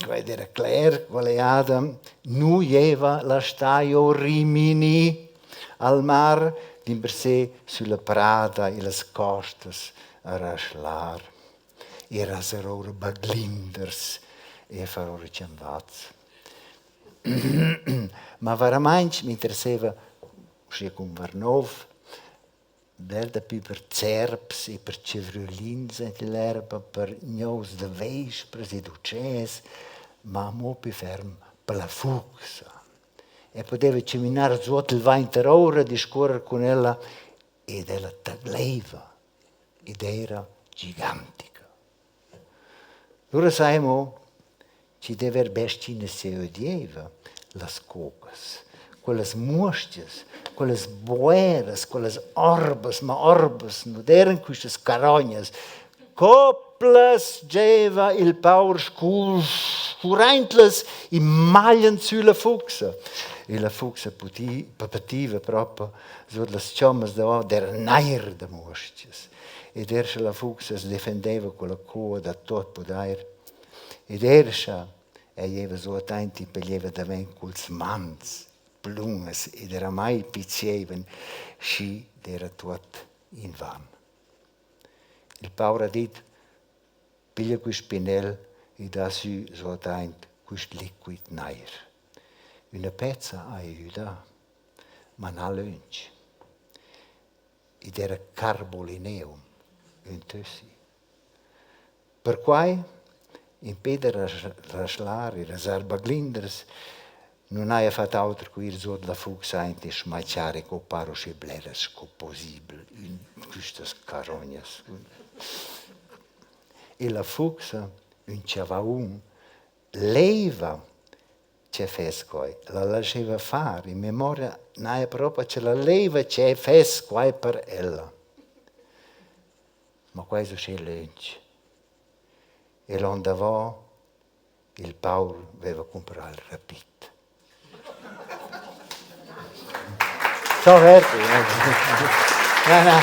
quai d'eira cler quella jada, nu gieva la stà giò Rimini al mar, dimpersè sülla prada illas costas a raschlar e rasar oura baglinders e a far oura chanvats. Ma vairamaing m'interesseva uschè cun Varnov bler dapü per zerps e per chevrülins aint ill'erba, per gnous da vespras ed utschès, ma amo pü ferm per la fuchsa. E pudeva chaminar suot il vainter oura, discuorrer cun ella ed ella tadlaiva ed eira gigantica. Lura saimo chi deve er bes-chinas seödieva las cocas, quellas muos-chas, quellas boeras, quellas orbas, ma orbas nu d'eiran quistas carognas. Coplas giaiva il paur scu scuraintlas e magliand sü la fuchsa. E la fuchsa puti pativa propa suot las chommas davant, d'eira nair da muos-chas. Ed eir scha la fuchsa as defendeva culla cua da tuot pudair, ed eir scha el gieva suotaint e piglieva davent culs mans plungas ed oramai pizieivan, schi d'eira tuot invan. Il paur ha dit: Piglia quist spinel e dà sü suotaint quist liquid nair. Üna pezza ha güdà, ma na lönch. Id era carbolineum, ün tössi. Perquai, impè da raschlar e rasar baglinders, nun haja fat auter co ir suot la fuchs aint e schmachar e coppar uschè bleras sco possibel in quistas carognas. E la fuchsa, ün chavaun, leva che fess quai. La lascheva far, in memoria n'haja propa che la leva che fess quai per ella. Ma quai es uschè lönch. E l'on davò il paur veva cumprà il rapid. Ciao Verdi. Na, na.